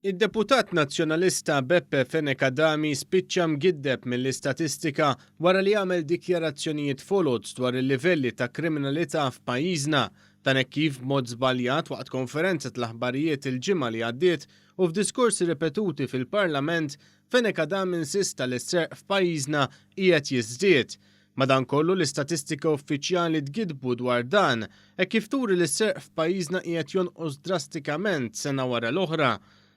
Id-deputat Nazzjonalista Beppe Fenech Adami spiċċa mgiddeb mill-istatistika wara li għamel dikjarazzjonijiet foloz dwar il-livelli ta' kriminalità f'pajjiżna. Dan hekk kif b'mod żbaljat waqt konferenza tal-aħbarijiet il-ġimgħa li għaddiet u f'diskorsi ripetuti fil-Parlament, Fenech Adami insista li s-serq f'pajjiżna qiegħed jiżdied. Madankollu l-istatistika uffiċjali tgiddbu dwar dan, hekk kif turi li s-serq f'pajjiżna qiegħed jonqos drastikament sena wara l-oħra.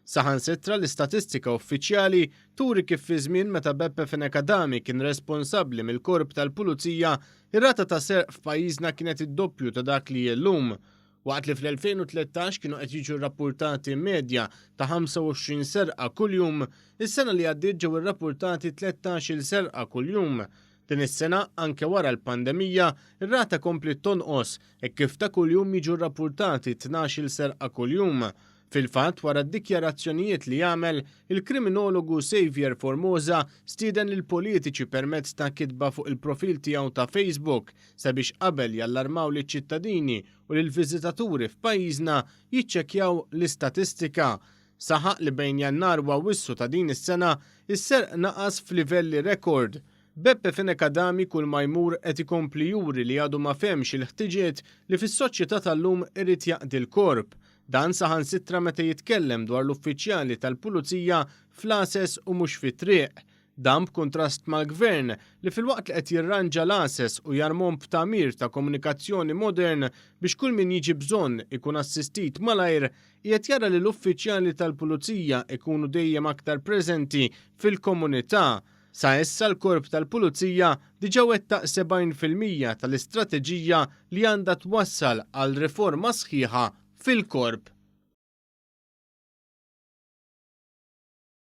Saħansitra l-istatistika uffiċjali turi kif fi żmien meta Beppe Fenech Adami kien responsabbli mill-Korp tal-Pulizija, ir-rata ta' serq f'pajjiżna kienet id-doppju ta' dak li hi llum. Waqt li fl-2013 kienu qed jiġu rrappurtati medja ta' 25 serqa kuljum, is-sena li għaddiet ġew irrappurtati 13-il serqa kuljum. Din is-sena, anke wara l-pandemija, ir-rata kompliet tonqos, hekk kif ta' kuljum jiġu rrappurtati 12-il serqa kuljum. Fil-fatt, wara d-dikjarazzjonijiet li għamel, il-kriminologu Saviour Formosa stieden lill-politiċi permezz ta' kitba fuq il-profil tiegħu ta' Facebook sabiex qabel jallarmaw liċ-ċittadini u lill-viżitaturi f'pajjiżna jiċċekkjaw l-istatistika. Saħaq li bejn Jannar u Awwissu ta' din is-sena, is-serq naqas f'livelli rekord. Beppe Fenech Adami kull ma jmur qed ikompli juri li għadu ma fehmx il-ħtiġiet li fis-soċjetà tal-lum irid jaqdi l-Korp. Dan saħansitra meta jitkellem dwar l-uffiċjali tal-Pulizija fl-għases u mhux fit-triq. Dan b'kuntrast mal-Gvern li filwaqt li qed jirranġa l-għases u jarmhom b'tagħmir ta' komunikazzjoni modern biex kull min jiġi bżonn ikun assistit malajr, qiegħed jara li l-uffiċjali tal-Pulizija ikunu dejjem aktar preżenti fil-komunità. Sa issa l-Korp tal-Pulizija diġà wettaq 70% tal-istrateġija li għandha twassal għal riforma sħiħa fil-Korp.